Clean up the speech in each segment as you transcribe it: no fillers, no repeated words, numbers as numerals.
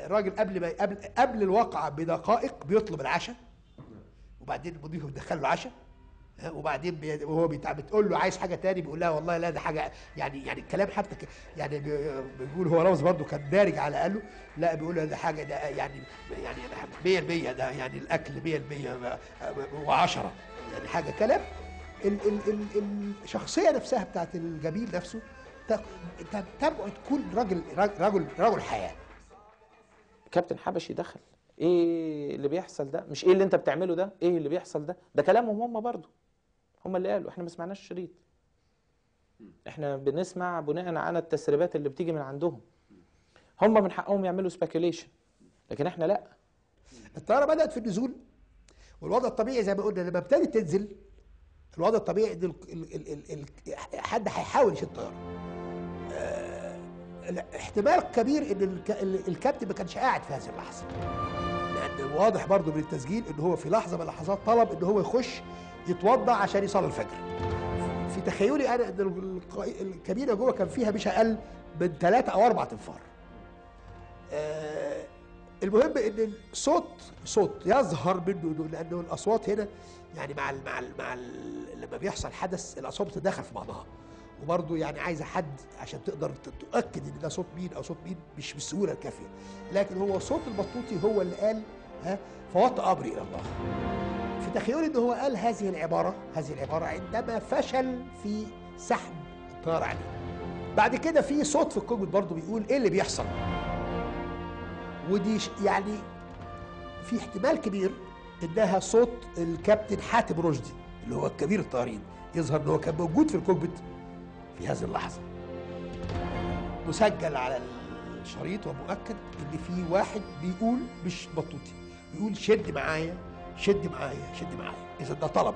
الراجل قبل الواقعة بدقائق بيطلب العشاء، وبعدين المضيف بيدخل له عشاء، وبعدين وهو بتقول له عايز حاجة تاني، بيقول لها والله لا ده حاجة، يعني الكلام حتى يعني بيقول هو رمز برضه كان دارج على الاقل، لا بيقول لها ده حاجة ده يعني 100% ده يعني الاكل 100% و10 يعني حاجة كلام. الشخصية نفسها بتاعت الجميل نفسه تبعد كل رجل رجل رجل حياة. كابتن حبشي دخل، ايه اللي بيحصل ده؟ مش ايه اللي انت بتعمله ده؟ ايه اللي بيحصل ده؟ ده كلامهم هم برضه، هم اللي قالوا، احنا ما سمعناش شريط. احنا بنسمع بناء على التسريبات اللي بتيجي من عندهم. هم من حقهم يعملوا speculation، لكن احنا لا. الطيارة بدات في النزول، والوضع الطبيعي زي ما قلنا لما ابتدت تنزل، الوضع الطبيعي ان حد هيحاول يشيل الطيارة. احتمال كبير ان الكابتن ما كانش قاعد في هذه اللحظة، لان واضح برضه من التسجيل ان هو في لحظة من اللحظات طلب ان هو يخش يتوضع عشان يصلي الفجر. في تخيلي انا ان الكابينه جوه كان فيها مش اقل من 3 أو 4 انفار. المهم ان الصوت صوت يظهر منه، لانه الاصوات هنا يعني مع ال مع ال مع ال لما بيحصل حدث الاصوات بتتداخل في بعضها، وبرضه يعني عايزه حد عشان تقدر تؤكد ان ده صوت مين او صوت مين مش بالسهولة الكافيه، لكن هو صوت البطوطي هو اللي قال ها فوضت امري الى الله. في تخيلي ان هو قال هذه العبارة، هذه العبارة عندما فشل في سحب الطيارة عليه. بعد كده في صوت في الكوكبيت برضه بيقول ايه اللي بيحصل؟ ودي يعني في احتمال كبير انها صوت الكابتن حاتم رشدي اللي هو الكبير الطيارين، يظهر ان هو كان موجود في الكوكبيت في هذه اللحظة. مسجل على الشريط ومؤكد ان في واحد بيقول، مش بطوطي، بيقول شد معايا شد معايا شد معايا. اذا ده طلب،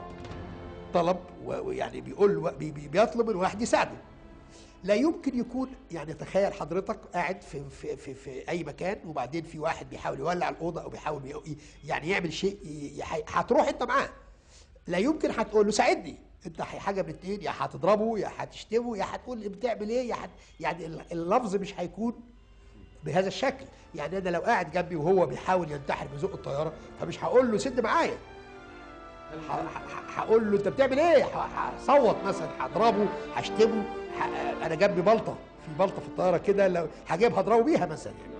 طلب ويعني بيقول بيطلب من واحد يساعده. لا يمكن يكون يعني تخيل حضرتك قاعد في في في, في اي مكان وبعدين في واحد بيحاول يولع الاوضة او بيحاول يعني يعمل شيء، هتروح انت معاه. لا يمكن هتقول له ساعدني، انت حاجة من اتنين، يا هتضربه يا هتشتمه يا هتقول بتعمل ايه، يا يعني اللفظ مش هيكون بهذا الشكل. يعني انا لو قاعد جنبي وهو بيحاول ينتحر بزق الطيارة فمش هقول له سد معايا، هقول له انت بتعمل ايه، هصوت مثلا، هضربه، هشتمه، انا جنبي بلطه، في بلطه في الطيارة كده لو هجيبها اضربه بيها مثلا يعني.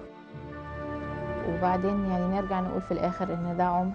وبعدين يعني نرجع نقول في الاخر ان ده عمر